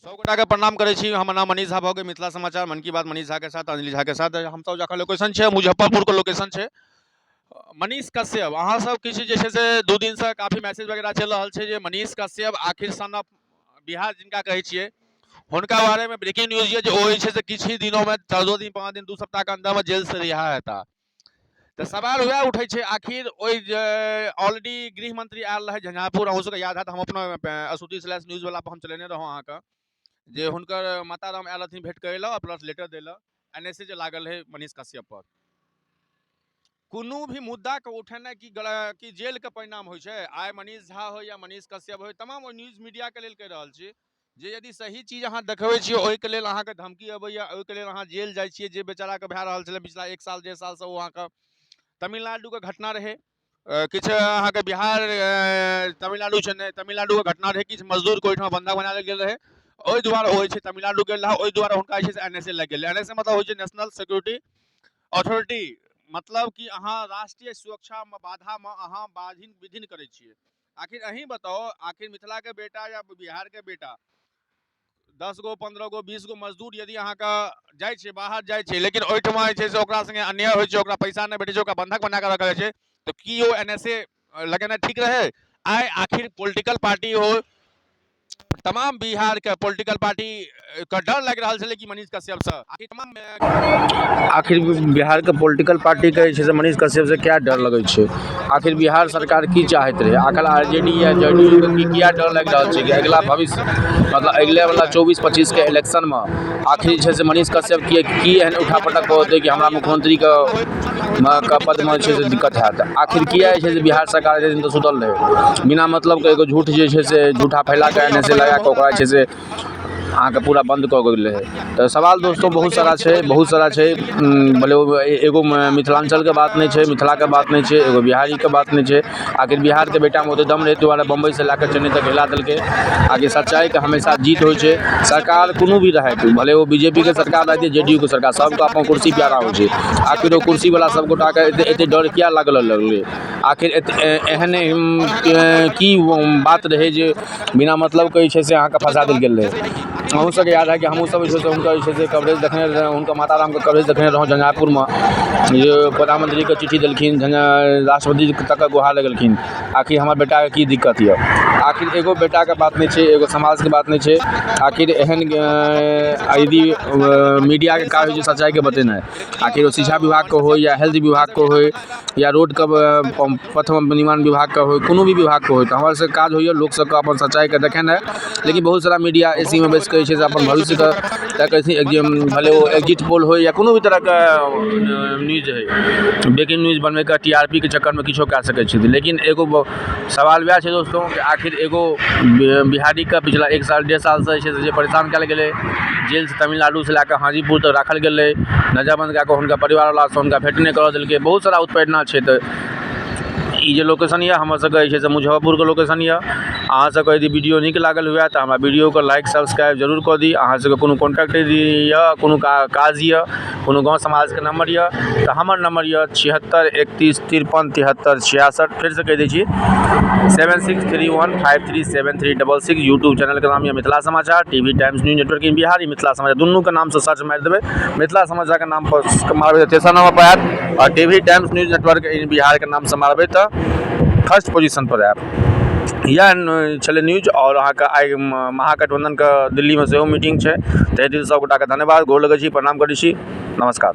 सब गोटा के प्रणाम करै छी। हमर नाम मनीष झा भऽ गेल। मिथिला समाचार मन की बात मनीष झा के साथ, अंजलि झा के साथ। हमसब जखन लोकेशन छै मुजफ्फरपुर के लोकेशन छै। मनीष कश्यप, अहाँ सब किछु जे छै से 2 दिनसँ काफी मैसेज वगैरह चलि रहल छै जे मनीष कश्यप आखिर सन ऑफ बिहार जिनका कहै छियै, हुनका बारेमे ब्रेकिंग न्यूज यऽ जे ओ जे छै से किछु ही दिनोमे 14 दिन 5 दिन 2 सप्ताहके अन्दरमे जेलसँ रिहा हेता। तऽ सवाल वएह उठै छै, आखिर ओहि जे ऑलरेडी गृह मंत्री आयल रहै झंझारपुर, अहूँ सबके याद हैत, हम अपना अश्रुति स्लैश न्यूज वाला पर हम चलेने रहौं अहाँके, जे हुनकर माता राम आयल रहथिन भेंट करै लए, प्लस लेटर दै लए, एन एस ए जे लागल रहै मनीष कश्यप पर। कोनो भी मुद्दाके उठेनाइ की की जेलके परिणाम होइ छै? आइ मनीष झा होइ या मनीष कश्यप होइ, तमाम ओहि न्यूज मीडियाके लेल कहि रहल छी जे यदि सही चीज अहाँ देखबै छियै ओहिके लेल अहाँके धमकी अबैया, ओहिके लेल अहाँ जेल जाइ छियै। जे बेचाराके भए रहल छलै पिछला 1 साल 1.5 सालसँ, ओ अहाँके तमिलनाडुके घटना रहै, किछु अहाँके बिहार तमिलनाडु छै नहि, तमिलनाडुके घटना रहै, किछु मजदूरके ओहिठाम बंधक बना लेल गेल रहै, ओहि दुआरे ओ जे छै तमिलनाडु गेल रहै, ओहि दुआरे हुनका जे छै से एन एस ए लागि गेलै। एन एस ए मतलब होइ छै नेशनल सिक्योरिटी अथॉरिटी, मतलब कि अहाँ राष्ट्रीय सुरक्षामे बाधामे अहाँ बाधिन विधिन करै छियै। आखिर अहीं बताओ, आखिर मिथिला के बेटा या बिहार के बेटा 10 गो 15 गो 20 गो मजदूर यदि अहाँके जाइ छै, बाहर जाइ छै, लेकिन ओहिठमा जे छै से ओकरा संगे अन्याय होइ छै, ओकरा पैसा नहि भेटै छै, ओकरा बंधक बना कऽ रखल जाइ छै, तऽ की ओ एन एस ए लगेनाइ ठीक रहै? आइ आखिर पोलिटिकल पार्टी हो, तमाम बिहार के पोलिटिकल पार्टी के डर लागि रहल छलै कि मनीष कश्यप से? आखिर तमाम आखिर बिहार के पोलिटिकल पार्टी के जे छै से मनीष कश्यप से क्या डर लगै छै? आखिर बिहार सरकार की चाहैत रहै? आखिर आर जे डी या जे डी यू के की किया डर लागि रहल छै कि अगिला भविष्य, मतलब अगिले वाला 24-25 के इलेक्शन मे आखिर जे छै से मनीष कश्यप के की एहन उठा पटक कऽ देतै कि हमरा मुख्यमंत्री के पदमे जे छै से दिक्कत हैत? आखिर किया जे छै से बिहार सरकार एते दिन तक सुतल रहै? बिना मतलब के एगो झूठ जे छै से झूठा फैला कऽ एन एस ए लगा कऽ ओकरा जे छै से अहाँके पूरा बन्द कऽ गेल रहै। तऽ सवाल दोस्तो बहुत सारा छै, बहुत सारा छै। भले ओ एगो मिथिलाञ्चलके बात नहि छै, मिथिलाके बात नहि छै, एगो बिहारीके बात नहि छै। आखिर बिहारके बेटामे ओतेक दम रहै दुआरे बम्बइसँ लए कऽ चेन्नई तक हिला देलकै। आखिर सच्चाइके हमेशा जीत होइ छै। सरकार कोनो भी रहथि, भले ओ बी जे पी के सरकार रहथि, जे डी यू के सरकार, सबके अपन कुर्सी प्यारा होइ छै। आखिर ओ कुर्सीवला सब गोटाके एते डर किया लागल लगलै? आखिर एहन की बात रहै जे बिना मतलबके जे छै से अहाँके फँसा देल गेल रहै? अहूँ सबके याद हैत कि हमहूँ सब जे छै से हुनकर जे छै से कवरेज देखने रहौं, हुनकर माता रामके कवरेज देखने रहौं झंझारपुरमे, जे प्रधानमन्त्रीके चिट्ठी देलखिन, राष्ट्रपति तकके गुहार लगेलखिन, आखिर हमर बेटाके की दिक्कत यऽ? आखिर एगो बेटाके बात नहि छै, एगो समाजके बात नहि छै। आखिर एहन यदि मीडियाके काज होइ छै सच्चाइके बतेनाइ, आखिर ओ शिक्षा विभागके होइ या हेल्थ विभागके होइ या रोडके पथ निर्माण विभागके होइ, कोनो भी विभागके होइ, तऽ हमर सबके काज होइए लोकसबके अपन सच्चाइके देखेनाइ। लेकिन बहुत सारा मीडिया ए सी मे बैसिकऽ जे छै से अपन भविष्यके तय करै छै, भले ओ एक्जिट पोल होइ या कोनो भी तरहके न्यूज होइ, ब्रेकिंग न्यूज बनबैके टी आर पी के चक्करमे किछो कए सकै छथिन। लेकिन एगो सवाल वएह छै दोस्तो कि आखिर एगो बिहारीके पिछला 1 साल 1.5 सालसँ जे छै से परेशान कयल गेलै, जेलसँ तमिलनाडुसँ लए कऽ हाजीपुर तक राखल गेलै, नजरबन्द कए कऽ हुनका परिवारवलासँ हुनका भेँट नहि करऽ देलकै, बहुत सारा उत्पीड़ना छै। तऽ ई जे लोकेशन यऽ हमर सबके जे छै से मुजफ्फरपुरके लोकेशन यऽ। अहाँ सबके यदि वीडियो नीक लागल हुए तऽ हमरा वीडियोके लाइक सब्सक्राइब जरूर कऽ दी। अहाँ सबके कोनो कॉन्टैक्ट यदि यऽ, कोनो काज यऽ, कोनो गाँव समाजके नम्बर यऽ, तऽ हमर नम्बर यऽ 76 31 53 73 66। फेरसँ कहि दै छी, 7631 53 73 66। यूट्यूब चैनलके नाम यऽ Mithila Samachar, T V Times news network in Bihar. ई मिथिला समाचार दुनूके नामसँ सर्च मारि देबै। मिथिला समाचारके नामपर मारबै तऽ तेसर नम्बरपर आयत, आओर T V Times news network in बिहारके नामसँ मारबै तऽ फर्स्ट पोजिशनपर आयत। इएह छलै न्यूज। आओर अहाँके आइ महागठबन्धनके दिल्लीमे सेहो मीटिंग छै। तहे दिलसँ सब गोटाके धन्यवाद, गोर लगै छी, प्रणाम करै छी, नमस्कार।